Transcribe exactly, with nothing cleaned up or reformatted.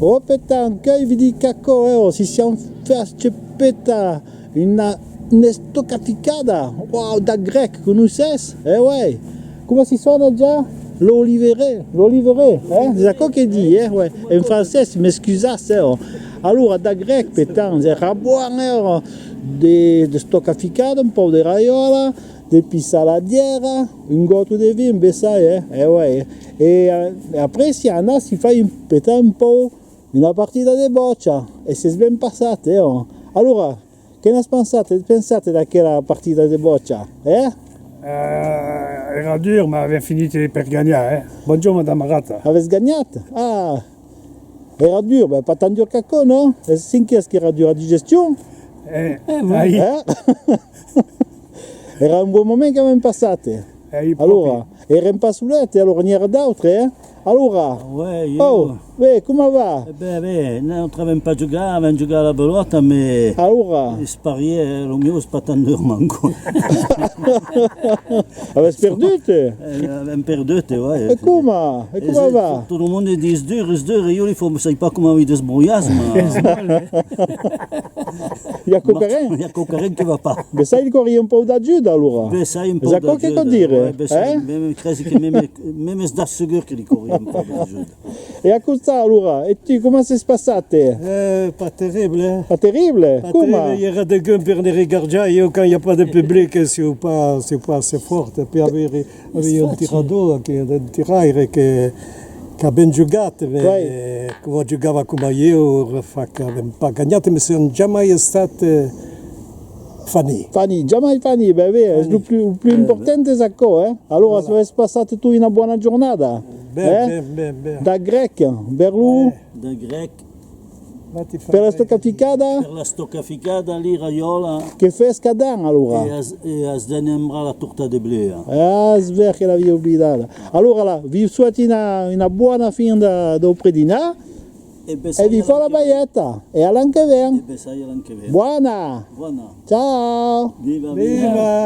Oh, petan, qu'ai vidit qu'aquò, eh, oh, si siam fach petar una, una estocaficada, uau, dab grèc, conoisses? Eh, uèi, coma si sona ja? L'oliverer, l'oliverer, eh? Es aquò que di, eh, uèi, en francés, m'excusatz, eh, oh. Alora, dab grèc, petan, èra bon, eh, oh, de, d'estocaficada, un pauc de raiòla, de pissaladièra, un gòto de vin, bessai, eh, eh, uèi, eh. E, eh, e après, si anatz, si fai un, petan un pauc, una partida de bòcha, e s'es ben passat, eh, oh. Alora, que n'as pensat, pensat d'aquela partida de bòcha, eh? Eh, èra dur, mas avèm finit per ganhar, eh. Bonjorn, madama Rata. Avètz ganhat? Ah! Èra dur, ben, pas tan dur qu'aquò, non? Es cinc qu'es qu'èra dur, la digestion? Eh, eh, oui. Eh? Èra un bon moment qu'avèm passat, eh. Alora, èrem pas solets, eh, alora n'i èra d'autres, eh. Alora, ah, ouais, oh, ben, coma va? Eh ben, ben, nautres avèm pas jogat, avèm jogat a la belòta, mas... Alora? Es parièr, eh, lo mieu es pas tan dur, manco. Avètz perdut? Eh, avèm perdut, eh, ouais. E coma? E coma va? Tot lo monde ditz dur, es dur, e ieu li fau, sai pas coma mi desbrolhar, mas... I a quauquarren? I a quauquarren que va pas. Bessai li cauria un pauc d'ajuda, alora. Bessai un pauc d'ajuda. Es aquò que cau dire, eh? Bessai, mème, cresi que mème, mème es dab segur que li cauria un pauc d'ajuda. E aquò, alora, e tu, coma s'es passat? Eh, pas terrible, eh? Pas terrible? Coma? Pas terrible, i èra degun per ne regarjar, ieu, quand i a pas de public, siáu pas, siáu pas assez fòrt, e puèi aviái, aviái un tirador, que, un tiraire que, qu'a ben jogat, mas, eh, quò jogava coma ieu, fa qu'avèm pas ganhat, mas siam jamai estat, eh, fanits. Fanits, jamai fanits, ben, ben, es lo plus, lo plus important es aquò, eh? Alora, voilà. S'es passat tu una bòna jornada, eh? Ben, ben, ben, ben. Dab grèc, vers lo... Dab grèc. Per l'estocaficada? Per l'estocaficada, li raiòla. Que fes cada an, alora? E as, e as de nembrar la torta de blea. Ah, es ver que l'aviái oblidada. Alora, la, vi soeti una, una bòna fin de, dau predinar. E vi fau la balheta. E a l'an que ven. E bessai a l'an que ven. Bòna! Bòna. Ciao! Viva, viva! Viva!